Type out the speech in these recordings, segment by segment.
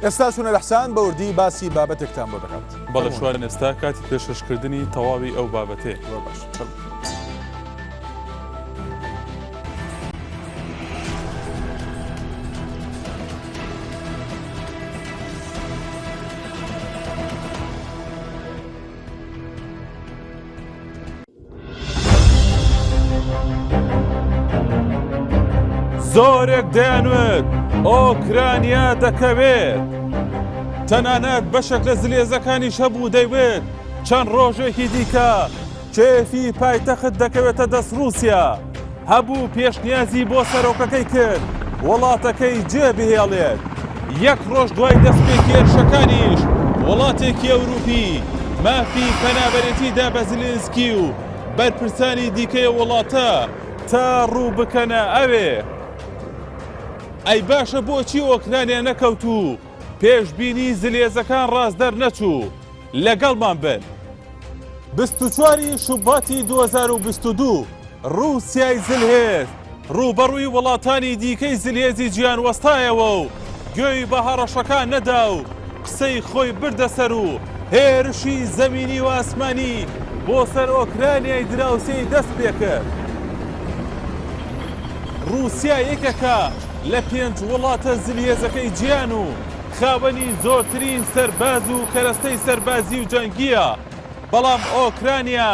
ئێستا شوونە لەحسان بە وردی باسی بابەتێکتان بۆ دەکات. بەڵێ شوان ئێستا کاتی پێشکەشکردنی تەواوی ئەو بابەتەیە. زۆر باش. زۆرێک دەیانوت ئۆکرانیا دەکەوێت. تەنانەت بەشێک لە زلێزەکانیش هەبوو دەیوت چەند ڕۆژێکی دیکە کێفی پایتەخت دەکەوێتە دەست ڕووسیا. هەبوو پێشنیازی بۆ سەرۆکەکەی کرد وڵاتەکەی جێ بهێڵێت. یەک ڕۆژ دوای دەستپێکی هێرشەکانیش وڵاتێکی ئەوروپی مافی پەنابەرێتی دا بە زلێنسکی و بەرپرسانی دیکەی وڵاتە تا ڕوو بکەنە ئەوێ. ئەی باشە بۆچی ئۆکرانیا نەکەوت و پێشبینی زلێزەکان ڕاست دەرنەچوو؟ لەگەڵمان بن. 24 ی شوباتی 2022 ڕووسیای زلهێز ڕووبەڕووی وڵاتانی دیکەی زلهێزی جیهان وەستایەوە و گوێی بە هەڕەشەکان نەدا و قسەی خۆی بردە سەر و هێرشی زەمینی و ئاسمانی بۆ سەر ئۆکرانیای دراوسێی دەست پێکرد. ڕووسیا یەکێکە لە پێنج وڵاتە زلهێزەکەی جیهان و خاوەنی زۆرترین سەرباز و کەرەستەی سەربازی و جەنگییە، بەڵام ئۆکرانیا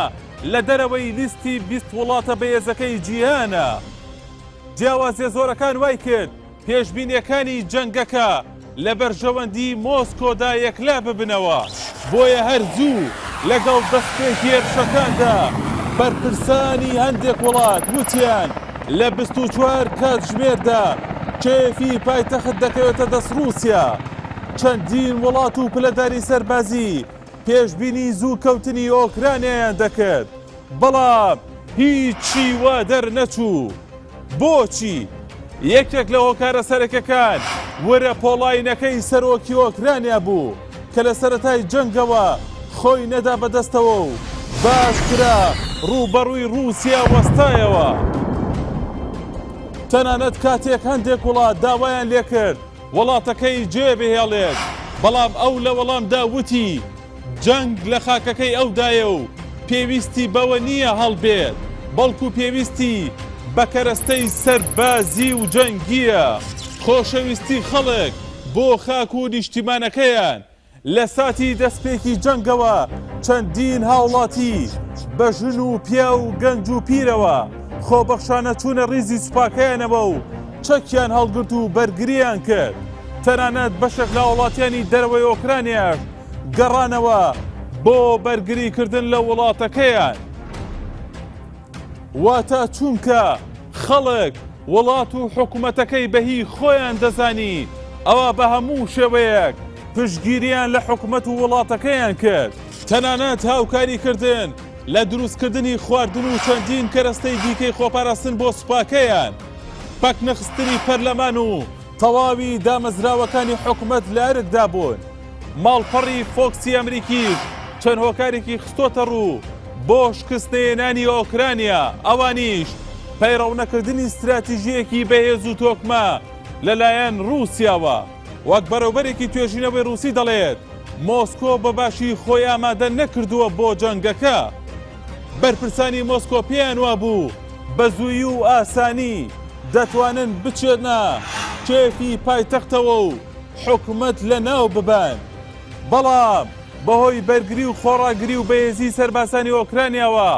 لە دەرەوەی لیستی 20 وڵاتە بەهێزەکەی جیهانە. جیاوازیە زۆرەکان وای کرد پێشبینیەکانی جەنگەکە لە بەرژەوەندی مۆسکۆدا یەکلا ببنەوە، بۆیە هەر زوو لەگەڵ دەستپێکی هێرشەکاندا بەرپرسانی هەندێک وڵات وتیان لە 24 کاتژمێردا کێیەفی پایتەخت دەکەوێتە دەست ڕووسیا. چەندین وڵات و پلەداری سەربازی پێشبینی زوو کەوتنی ئۆکرانیایان دەکرد، بەڵام هیچی وا دەرنەچوو. بۆچی؟ یەکێک لە هۆکارە سەرەکیەکان ورە پۆڵاینەکەی سەرۆکی ئۆکرانیا بوو کە لە سەرەتای جەنگەوە خۆی نەدا بەدەستەوە و بە ئاشکرا ڕووبەڕووی ڕووسیا وەستایەوە. تەنانەت کاتێک هەندێک وڵات داوایان لێکرد وڵاتەکەی جێبهێڵێت، بەڵام ئەو لە وەڵامدا وتی، جەنگ لە خاکەکەی ئەودایە و پێویستی بەوە نییە هەڵبێت، بەڵکو پێویستی بە کەرەستەی سەربازی و جەنگییە. خۆشەویستی خەڵک بۆ خاک و نیشتیمانەکەیان لە ساتی دەستپێکی جەنگەوە چەندین هاوڵاتی بە ژن و پیاو و گەنج و پیرەوە خۆبەخشانە چوونە ڕیزی سوپاکەیانەوە و چەکیان هەڵگرت و بەرگرییان کرد، تەنانەت بەشێک لە هاوڵاتیانی دەرەوەی ئۆکرانیاش گەڕانەوە بۆ بەرگریکردن لە وڵاتەکەیان. واتە چونکە خەڵک وڵات و حکومەتەکەی بە هی خۆیان دەزانی، ئەوا بە هەموو شێوەیەک پشتگیریان لە حکومەت و وڵاتەکەیان کرد، تەنانەت هاوکاریکردن لە دروستکردنی خواردن و چەندین کەرەستەی دیکەی خۆپاراستن بۆ سوپاکەیان، پەکنەخستنی پەرلەمان و تەواوی دامەزراوەکانی حکومەت لە ئەرکدا بوون. ماڵپەڕی فۆکسی ئەمریکیش چەند هۆکارێکی خستۆتە ڕوو بۆ شکستنەهێنانی ئۆکرانیا، ئەوانیش پەیڕەونەکردنی ستراتیژییەکی بەهێز و تۆکمە لەلایەن ڕووسیاوە. وەک بەڕێوبەرێکی توێژینەوەی ڕووسی دەڵێت، مۆسکۆ بە باشی خۆی ئامادە نەکردووە بۆ جەنگەکە. بەرپرسانی مۆسکۆ پێیان وابوو بە زوویی و ئاسانی دەتوانن بچنە کێفی پایتەختەوە و حکومەت لەناو ببەن، بەڵام بەهۆی بەرگری و خۆڕاگری و بەهێزی سەربازانی ئۆکرانیاوە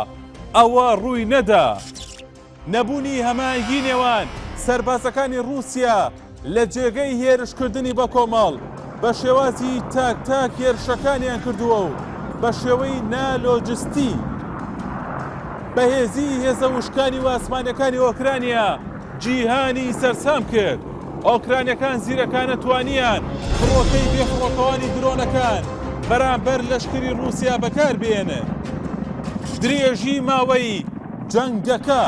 ئەوە ڕووی نەدا. نەبوونی هەماهەنگی نێوان سەربازەکانی ڕووسیا لە جێگەی هێرشکردنی بەکۆمەڵ، بە شێوازی تاک تاک هێرشەکانیان کردووە و بە شێوەی نا لۆجستی. بەهێزیی هێزە وشکانی و ئاسمانیەکانی ئۆکرانیا جیهانی سەرسام کرد. ئۆکرانیەکان زیرەکانە توانیان فڕۆکەی بێفڕۆکەوانی درۆنەکان بەرامبەر لەشکری ڕووسیا بەکاربێنن. درێژی ماوەی جەنگەکە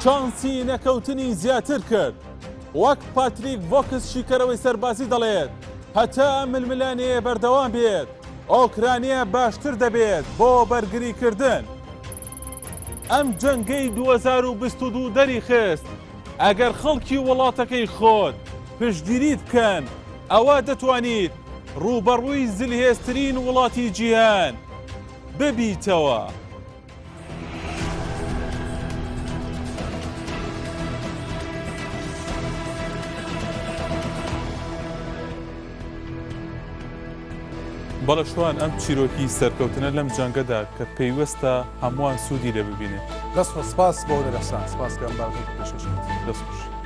چانسی نەکەوتنی زیاتر کرد. وەک پاتریک ڤۆکس شیکەرەوەی سەربازی دەڵێت، هەتا ئەم ململانێیە بەردەوام بێت، ئۆکرانیا باشتر دەبێت بۆ بەرگریکردن. ئەم جەنگەی 2022 دەریخست، ئەگەر خەڵکی وڵاتەکەی خۆت پشتگیریت بکەن. ئەوا دەتوانیت ڕووبەڕووی زلهێزترین وڵاتی جیهان ببیتەوە. بەڵێ شوان ئەم چیرۆکی سەرکەوتنە لەم جەنگەدا کە پەیوەستە هەمووان سوودی لێ ببینێ. دەست خۆش سپاس بۆ هونەر احسان سپاس کە ئەم بابەتەت پێشکەش کرد. دەست خۆش.